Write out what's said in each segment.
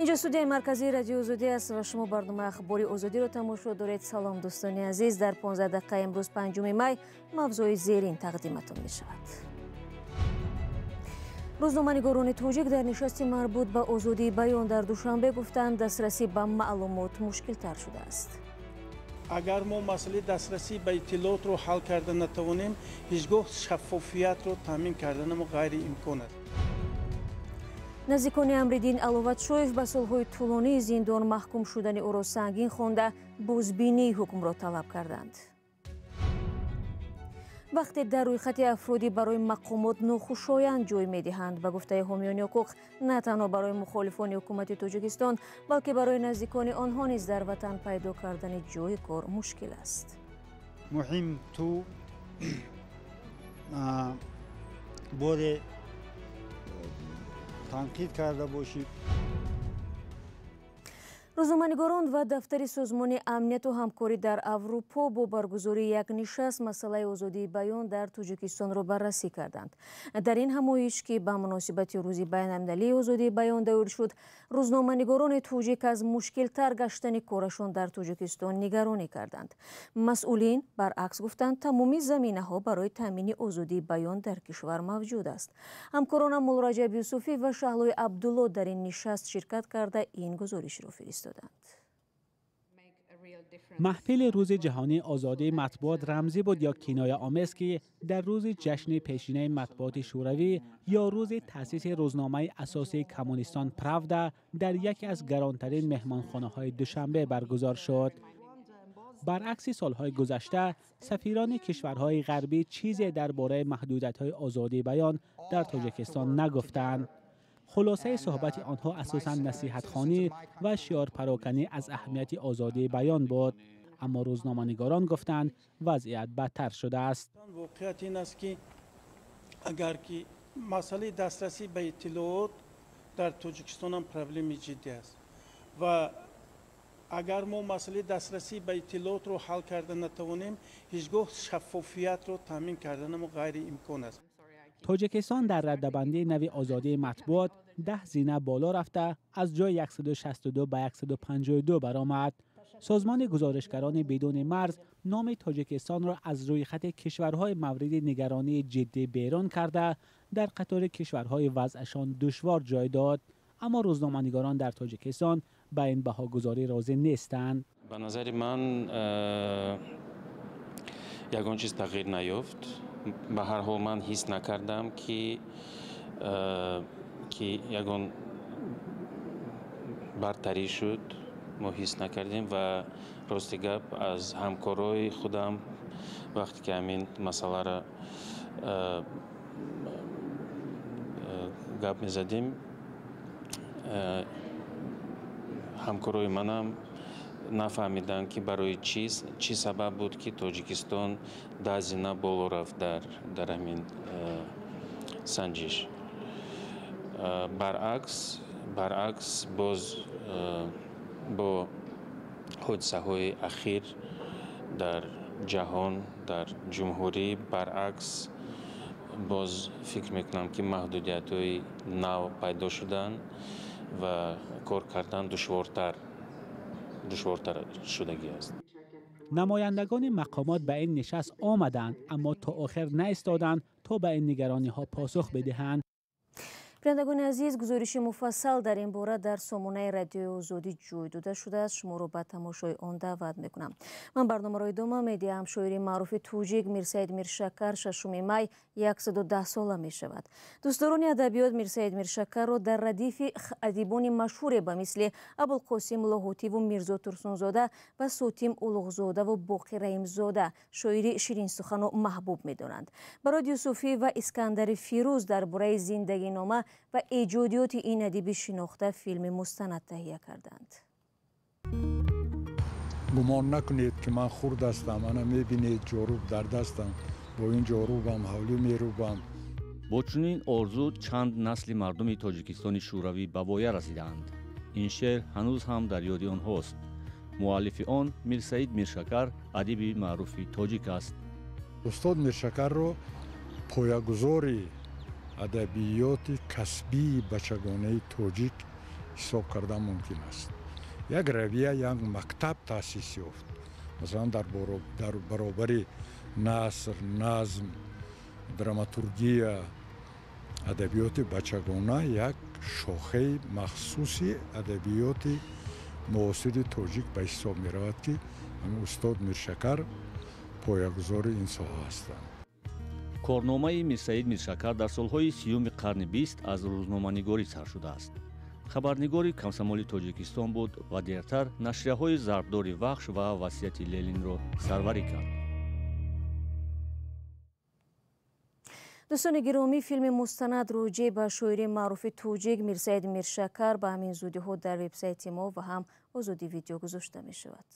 Инҷо студияи марказии Радиои Озодӣ аст ва шумо барномаи Ахбори Озодиро тамошо доред. Салом, дӯстони азиз. Дар 15 дақиқа имрӯз, 5 май, мавзӯи зерин тақдиматон мешавад. Рӯзноманигорони тоҷик дар нишасти марбут ба озодии баён дар Душанбе гуфтанд, дастрасӣ ба маълумот мушкилтар шудааст. Агар мо масъалаи дастрасӣ ба иттилоотро ҳал карда натавонем, ҳеҷ гоҳ шаффофиятро таъмин карданамо ғайриимкон аст. Наздикони Амриддин Аловатшоев ба солҳои тӯлонии зиндон маҳкум шудани ӯро сангин хонда, бозбинии ҳукмро талаб карданд. Вақте дар рӯйхати афроди барои мақомот нохушоянд ҷой медиҳанд, ба гуфтаи ҳомиёни ҳуқуқ, на танҳо барои мухолифони ҳукумати Тоҷикистон, балки барои наздикони онҳо низ дар ватан пайдо кардани ҷои кор мушкил аст. Муҳим ту боре танқид карда бошӣ. Рӯзноманигорон ва дафтари Созмони амнияту ҳамкорӣ дар Аврупо бо баргузории як нишаст масъалаи озодии баён дар Тоҷикистонро баррасӣ карданд. Дар ин ҳамоиш, ки ба муносибати Рӯзи байналмилалии озодии баён доир шуд, рӯзноманигорони тоҷик аз мушкилтар гаштани корашон дар Тоҷикистон нигаронӣ карданд. Масъулин баръакс гуфтанд, тамоми заминаҳо барои таъмини озодии баён дар кишвар мавҷуд аст. Ҳамкоронам Муллораҷаб Юсуфӣ ва Шаҳлои Абдулло дар ин нишаст ширкат карда, ин гузоришро фиристоданд. Маҳфили Рӯзи ҷаҳонии озодии матбуот рамзӣ буд ё кинояомез, ки дар рӯзи ҷашни пешинаи матбуоти шӯравӣ ё рӯзи таъсиси рӯзномаи асосии коммунистон «Правда» дар яке аз гаронтарин меҳмонхонаҳои Душанбе баргузор шуд. Баръакси солҳои гузашта, сафирони кишварҳои ғарбӣ чизе дар бораи маҳдудиятҳои озодии баён дар Тоҷикистон нагуфтанд. Хулосаи суҳбати онҳо асосан насиҳатхонӣ ва шиорпароканӣ аз аҳамияти озодии баён буд. Аммо рӯзноманигорон гуфтанд, вазъият бадтар шудааст. Воқеият ин аст, ки агар ки масъалаи дастрасӣ ба иттилоот дар Тоҷикистон ҳам проблеми ҷиддӣ аст ва агар мо масъалаи дастрасӣ ба иттилоотро ҳал карда натавонем, ҳеҷ гоҳ шаффофиятро таъмин карданамо ғайриимкон аст. Тоҷикистон дар раддабандии нави озодии матбуот 10 зина боло рафта, аз ҷои 162 ба 152 баромад. Созмони гузоришгарони бидуни марз номи Тоҷикистонро аз рӯйхати кишварҳои мавриди нигаронии ҷиддӣ берун карда, дар қатори кишварҳои вазъашон душвор ҷой дод. Аммо рӯзноманигорон дар Тоҷикистон ба ин баҳогузорӣ розӣ нестанд. Ба назари ман, ягон чиз тағйир наёфт. Ба ҳар ҳол, ман ҳис накардам, ки ягон бартарӣ шуд, мо ҳис накардем. Ва рости гап, аз ҳамкорои худам вақте ки ҳамин масъаларо гап мезадем, ҳамкорои манам нафаҳмиданд, ки барои чиз, чӣ сабаб буд, ки Тоҷикистон 10 зина боло рафт дар ҳамин санҷиш. Баръакс, боз бо ҳодисаҳои ахир дар ҷаҳон, дар ҷумҳурӣ, баръакс, боз фикр мекунам, ки маҳдудиятҳои нав пайдо шуданд ва кор кардан душвортар шудагӣ аст. Намояндагони мақомот ба ин нишаст омаданд, аммо то охир наистоданд, то ба ин нигарониҳо посух бидиҳанд. Бинандагони азиз, гузориши муфассал дар ин бора дар сомонаи Радиои Озодӣ ҷой дода шудааст. Шуморо ба тамошои он даъват мекунам. Ман барномаро идома медиҳам. Шоири маъруфи тоҷик Мирсаид Миршакар 6 май 110 сола мешавад. Дӯстдорони адабиёт Мирсаид Миршакарро дар радифи адибони машҳуре ба мисли Абулқосим Лоҳутиву Мирзо Турсунзода ва Сотим Улуғзодаву Боқир Раимзода шоири ширинсухану маҳбуб медонанд. Барод Юсуфӣ ва Искандари Фирӯз дар бораи зиндагинома ва эҷодиёти ин адиби шинохта филми мустанад таҳия карданд. Гумон накунед, ки ман хурд ҳастам. Ана мебинед, ҷоруб дар дастам, бо ин ҷорубам ҳавлӣ мерӯбам. Бо чунин орзу чанд насли мардуми Тоҷикистони шӯравӣ ба воя расидаанд. Ин шеър ҳанӯз ҳам дар ёди онҳост. Муаллифи он Мирсаид Миршакар, адиби маъруфи тоҷик аст. Устод Миршакарро поягузори адабиёти касбии бачагонаи тоҷик ҳисоб кардан мумкин аст. Як равия, як мактаб таъсис ёфт. Масалан, дар баробари наср, назм, драматургия, адабиёти бачагона як шохаи махсуси адабиёти муосири тоҷик ба ҳисоб меравад, ки устод Миршакар поягузори ин соҳа ҳастанд. Корномаи Мирсаид Миршакар дар солҳои 30-уми қарни 20 аз рӯзноманигорӣ сар шудааст. Хабарнигори Комсомоли Тоҷикистон буд ва дертар нашрияҳои Зарбдори Вахш ва Васияти Ленинро сарварӣ кард. Дӯстони гиромӣ, филми мустанад рӯҷеъ ба шоири маъруфи тоҷик Мирсаид Миршакар ба ҳамин зудиҳо дар вебсайти мо ва ҳам Озодӣ видео гузошта мешавад.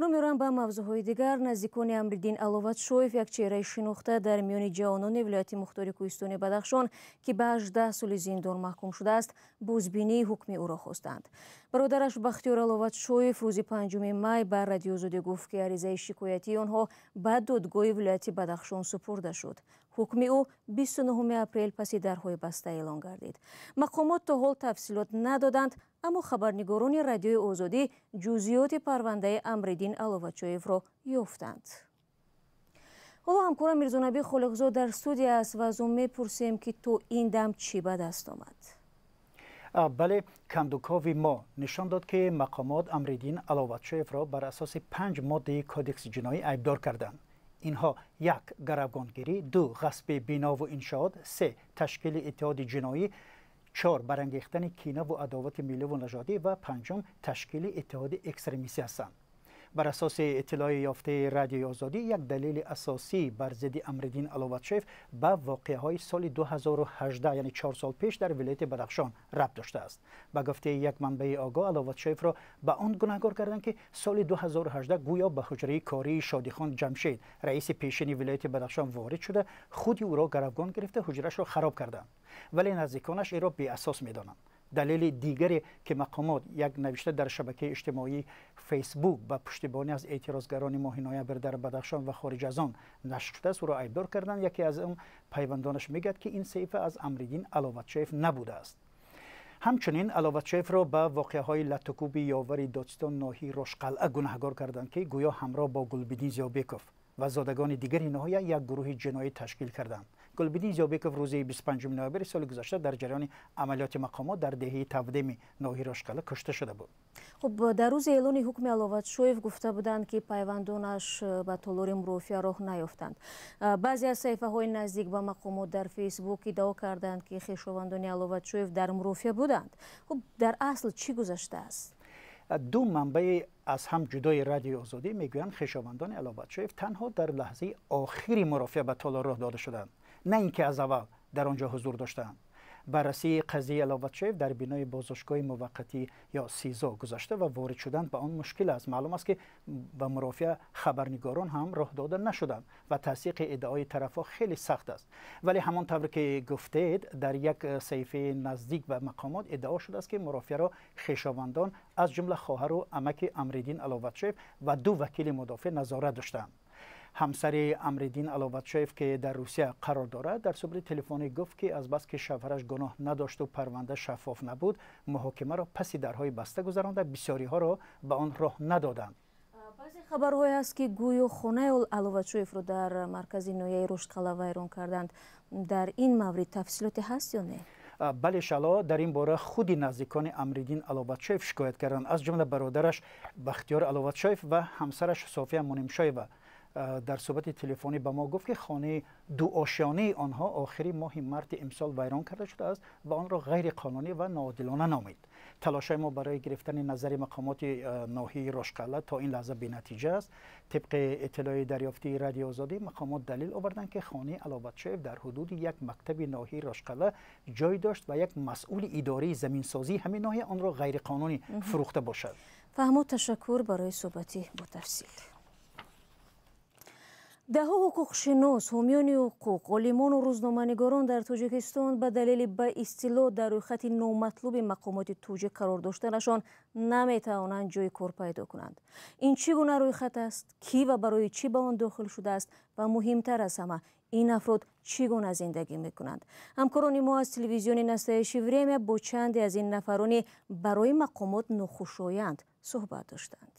Рӯ меорам ба мавзӯъҳои дигар. Наздикони Амриддин Аловатшоев, як чеҳраи шинохта дар миёни ҷавонони вилояти мухтори кӯҳистони Бадахшон, ки ба 18 соли зиндон маҳкум шудааст, бозбинии ҳукми ӯро хостанд. Бародараш Бахтиёр Аловатшоев рӯзи 5 май ба Радиои Озодӣ гуфт, ки аризаи шикоятии онҳо ба додгоҳи вилояти Бадахшон супурда шуд. Ҳукми ӯ 29 апрел паси дарҳои баста эълон гардид. Мақомот то ҳол тафсилот надоданд, аммо хабарнигорони Радиои Озодӣ ҷузъиёти парвандаи Амриддин Аловатшоевро ёфтанд. Ҳоло ҳамкорам Мирзонабӣ Холиқзод дар студия аст ва аз ӯ мепурсем, ки то ин дам чӣ ба даст омад. Бале, кандукови мо нишон дод, ки мақомот Амриддин Аловатшоевро бар асоси 5 моддаи кодекси ҷиноӣ айбдор карданд. Инҳо: 1 гаравгонгирӣ, 2 ғасби бинову иншоот, 3 ташкили иттиҳоди ҷиноӣ, 4 барангехтани кинаву адовати милливу нажодӣ ва 5 ташкили иттиҳоди экстремистӣ ҳастанд. Бар асоси иттилои ёфтаи Радиои Озодӣ, як далели асосӣ бар зидди Амриддин Аловатшоев ба воқеаҳои соли 2018, яъне 4 сол пеш, дар вилояти Бадахшон рабт доштааст. Ба гуфтаи як манбаи огоҳ, Аловатшоевро ба он гунаҳгор карданд, ки соли 2018 гӯё ба ҳуҷраи кории Шодихон Ҷамшед, раиси пешини вилояти Бадахшон, ворид шуда, худи ӯро гаравгон гирифта, ҳуҷрашро хароб карданд. Вале наздиконаш инро беасос медонанд. Далели дигаре ки мақомот як навишта дар шабакаи иҷтимоии Фейсбук ба пуштибонӣ аз эътирозгарони моҳи ноябр дар Бадахшон ва хориҷ аз он нашр шудааст, ӯро айбдор карданд. Яке аз он пайвандонаш мегӯяд, ки ин саҳифа аз Амриддин Аловатшоев набудааст. Ҳамчунин Аловатшоевро ба воқеаҳои латтукӯби ёвари додстон ноҳияи Рошқалъа гунаҳгор карданд, ки гӯё ҳамроҳ бо Гулбиддин Зиёбеков ва зодагони дигари ноҳия як гурӯҳи ҷиноӣ ташкил карданд. Гулбиддин Зиёбеков рӯзи 25 ноябри соли гузашта дар ҷараёни амалиёти мақомот дар деҳаи Тавдеми ноҳияи Рошқалъа кушта шуда буд. Хуб, дар рӯзи эълони ҳукми Аловатшоев гуфта буданд, ки пайвандонаш ба толори мурофиа роҳ наёфтанд. Баъзе аз саҳифаҳои наздик ба мақомот дар Фейсбук иддао карданд, ки хешовандони Аловатшоев дар мурофиа буданд. Хуб, дар асл чӣ гузаштааст? Ду манбаи аз ҳам ҷудои Радиои Озодӣ мегӯянд, хешовандони Аловатшоев танҳо дар лаҳзаи охири мурофиа ба толор роҳ дода шуданд, на ин ки аз аввал дар он ҷо ҳузур доштаанд. Баррасии қазияи Аловатшоев дар бинои боздоштгоҳи муваққатӣ ё СИЗО гузашта ва ворид шудан ба он мушкил аст. Маълум аст, ки ба мурофиа хабарнигорон ҳам роҳ дода нашуданд ва тасдиқи иддаои тарафҳо хеле сахт аст. Вале ҳамон тавре ки гуфтед, дар як саҳифаи наздик ба мақомот иддао шудааст, ки мурофиаро хешовандон аз ҷумла хоҳару амаки Амриддин Аловатшоев ва 2 вакили мудофеъ назорат доштаанд. Ҳамсари Амриддин Аловатшоев, ки дар Русия қарор дорад, дар суҳбати телефонӣ гуфт, ки азбаски шавҳараш гуноҳ надошту парванда шаффоф набуд, муҳокимаро паси дарҳои баста гузаронда, бисёриҳоро ба он роҳ надоданд. Баъзе хабарҳое ҳаст, ки гӯё хонаи Аловатшоевро дар маркази ноҳияи Рӯштқалъа вайрон карданд. Дар ин маврид тафсилоте ҳаст ё не? Бале, шало, дар ин бора худи наздикони Амриддин Аловатшоев шикоят карданд, аз ҷумла бародараш Бахтиёр Аловатшоев ва ҳамсараш София Мунимшоева. Дар суҳбати телефонӣ ба мо гуфт, ки хонаи дуошёнаи онҳо охири моҳи марти имсол вайрон карда шудааст ва онро ғайриқонунӣ ва ноодилона номид. Талошҳои мо барои гирифтани назари мақомоти ноҳияи Рошқалъа то ин лаҳза бенатиҷа аст. Тибқи иттилои дарёфтии Радиои Озодӣ, мақомот далел оварданд, ки хонаи Аловатшоев дар ҳудуди як мактаби ноҳияи Рошқалъа ҷой дошт ва як масъули идораи заминсозии ҳамин ноҳия онро ғайриқонунӣ фурӯхта бошад. Фаҳмуд, ташаккур барои суҳбати ботафсил. Даҳҳо ҳуқуқшинос, ҳомиёни ҳуқуқ, олимону рӯзноманигорон дар Тоҷикистон ба далели ба истилоҳ дар рӯйхати номатлуби мақомоти тоҷик қарор доштанашон наметавонанд ҷои кор пайдо кунанд. Ин чӣ гуна рӯйхат аст? Кӣ ва барои чӣ ба он дохил шудааст? Ва муҳимтар аз ҳама, ин афрод чӣ гуна зиндагӣ мекунанд? Ҳамкорони мо аз телевизиони «Настоящее время» бо чанде аз ин нафарони барои мақомот нохушоянд суҳбат доштанд.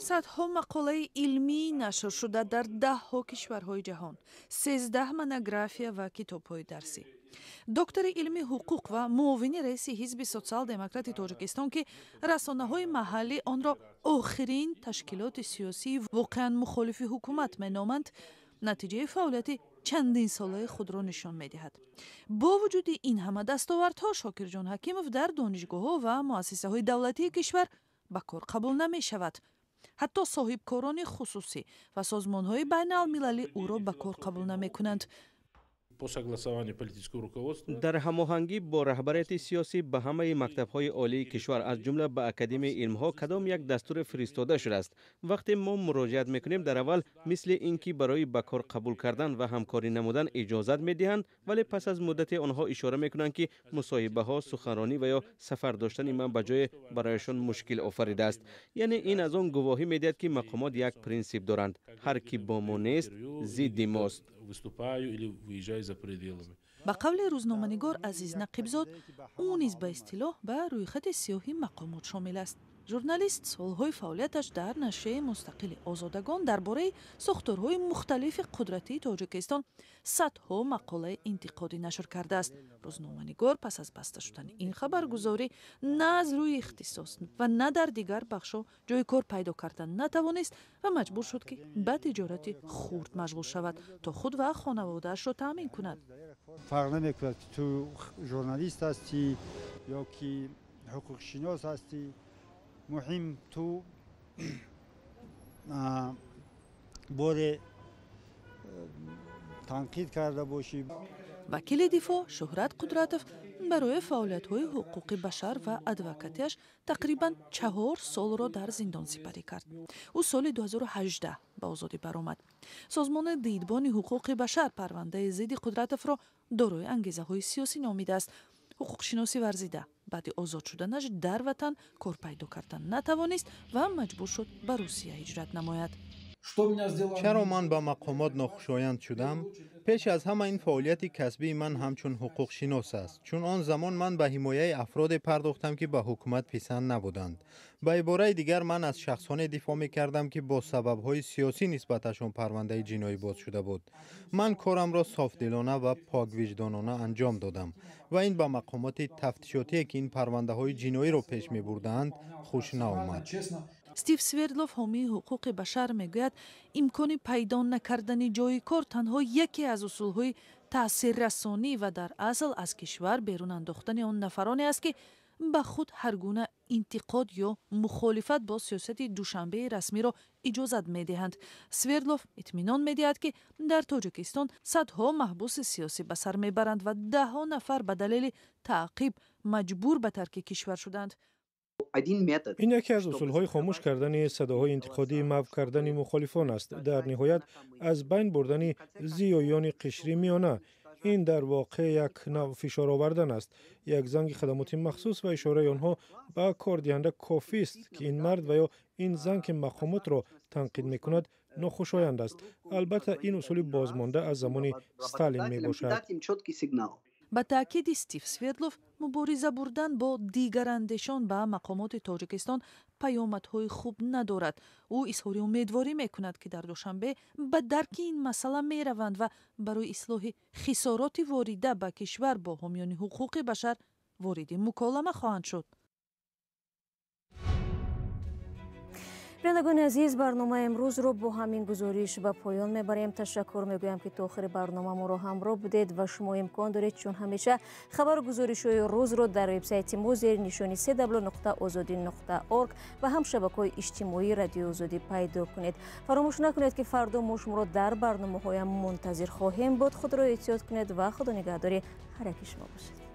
Садҳо мақолаи илмӣ нашршуда дар даҳҳо кишварҳои ҷаҳон, 13 монография ва китобҳои дарсӣ, доктори илми ҳуқуқ ва муовини раиси Ҳизби Социал-демократи Тоҷикистон, ки расонаҳои маҳаллӣ онро охирин ташкилоти сиёсии воқеан мухолифи ҳукумат меноманд, натиҷаи фаъолияти чандинсолаи худро нишон медиҳад. Бо вуҷуди ин ҳама дастовардҳо, Шокирҷон Ҳакимов дар донишгоҳҳо ва муассисаҳои давлатии кишвар ба кор қабул намешавад. Ҳатто соҳибкорони хусусӣ ва созмонҳои байналмилалӣ ӯро ба кор қабул намекунанд. По согласованию политического руководства. Дар ҳамоҳангӣ бо раҳбарияти сиёсӣ ба ҳамаи мактабҳои олии кишвар, аз ҷумла ба Академияи илмҳо, кадом як дастур фиристода шудааст. Вақте мо муроҷиат мекунем, дар аввал мисли ин ки барои ба кор қабул кардан ва ҳамкорӣ намудан иҷозат медиҳанд, вале пас аз муддате онҳо ишора мекунанд, ки мусоҳибаҳо, суханронӣ ва ё сафар доштани ман ба ҷое барояшон мушкил офаридааст. Яъне ин аз он гувоҳӣ медиҳад, ки мақомот як принсип доранд: ҳар ки бо мо нест, зидди мост. Выступаю или выезжаю за пределами. Ба қавли рӯзноманигор Азиз Нақибзод, ӯ низ ба истилоҳ ба рӯйхати сиёҳи мақомот шомил аст. Журналист солҳои фаъолияташ дар нашрияи мустақили «Озодагон» дар бораи сохторҳои мухталифи қудратии Тоҷикистон садҳо мақолаи интиқодӣ нашр кардааст. Рӯзноманигор пас аз баста шудани ин хабаргузорӣ на аз рӯи ихтисос ва на дар дигар бахшҳо ҷои кор пайдо кардан натавонист ва маҷбур шуд, ки ба тиҷорати хурд машғул шавад, то худ ва хонаводаашро таъмин кунад. Фарқ намекунад, ки ту журналист ҳастӣ ё ки ҳуқуқшинос ҳастӣ, муҳим ту боре танқид карда бошӣ. Вакили дифоъ Шӯҳрат Қудратов барои фаъолиятҳои ҳуқуқи башар ва адвокатиаш тақрибан 4 солро дар зиндон сипарӣ кард. Ӯ соли 2018 ба озодӣ баромад. Созмони Дидбони ҳуқуқи башар парвандаи зидди Қудратовро дорои ангезаҳои сиёсӣ номидааст. Ҳуқуқшиноси варзида баъди озод шуданаш дар ватан кор пайдо кардан натавонист ва маҷбур шуд ба Русия ҳиҷрат намояд. Чаро ман ба мақомот нохушоянд шудам? Пеш аз ҳама, ин фаъолияти касбии ман ҳамчун ҳуқуқшинос аст, чун он замон ман ба ҳимояи афроде пардохтам, ки ба ҳукумат писанд набуданд. Ба ибораи дигар, ман аз шахсоне дифоъ мекардам, ки бо сабабҳои сиёсӣ нисбаташон парвандаи ҷиноӣ боз шуда буд. Ман корамро софдилона ва поквиҷдонона анҷом додам ва ин ба мақомоти тафтишотие, ки ин парвандаҳои ҷиноиро пеш мебурдаанд, хуш наомад. Стив Свердлов, ҳомии ҳуқуқи башар, мегӯяд, имкони пайдо накардани ҷойи кор танҳо яке аз усулҳои таъсиррасонӣ ва дар асл аз кишвар берун андохтани он нафароне аст, ки ба худ ҳар гуна интиқод ё мухолифат бо сиёсати Душанбеи расмиро иҷозат медиҳанд. Свердлов итминон медиҳад, ки дар Тоҷикистон садҳо маҳбуси сиёсӣ ба сар мебаранд ва даҳҳо нафар ба далели таъқиб маҷбур ба тарки кишвар шуданд. Ин яке аз усулҳои хомӯш кардани садоҳои интиқодӣ, маҳв кардани мухолифон аст, дар ниҳоят аз байн бурдани зиёиёни қишри миёна. Ин дар воқеъ як навъ фишор овардан аст. Як занги хадамоти махсус ва ишораи онҳо ба кордиҳанда кофист, ки ин мард ва ё ин зан, ки мақомотро танқид мекунад, нохушоянд аст. Албатта, ин усули бозмонда аз замони Сталин мебошад. Ба таъкиди Стив Свердлов, мубориза бурдан бо дигарандешон ба мақомоти Тоҷикистон паёмадҳои хуб надорад. Ӯ изҳори умедворӣ мекунад, ки дар Душанбе ба дарки ин масъала мераванд ва барои ислоҳи хисороти ворида ба кишвар бо ҳомиёни ҳуқуқи башар вориди муколама хоҳанд шуд. Бинандагони азиз, барномаи имрӯзро бо ҳамин гузориш ба поён мебарем. Ташаккур мегӯям, ки то охири барнома моро ҳамроҳ будед ва шумо имкон доред, чун ҳамеша, хабару гузоришҳои рӯзро дар вебсайти мо зери нишони cw.ozodi.org ва ҳам шабакаҳои иҷтимоии Радиои Озодӣ пайдо кунед. Фаромӯш накунед, ки фардо мо шуморо дар барномаҳоям мунтазир хоҳем буд. Худро эҳтиёт кунед ва Худо нигаҳдори ҳар яки шумо бошад.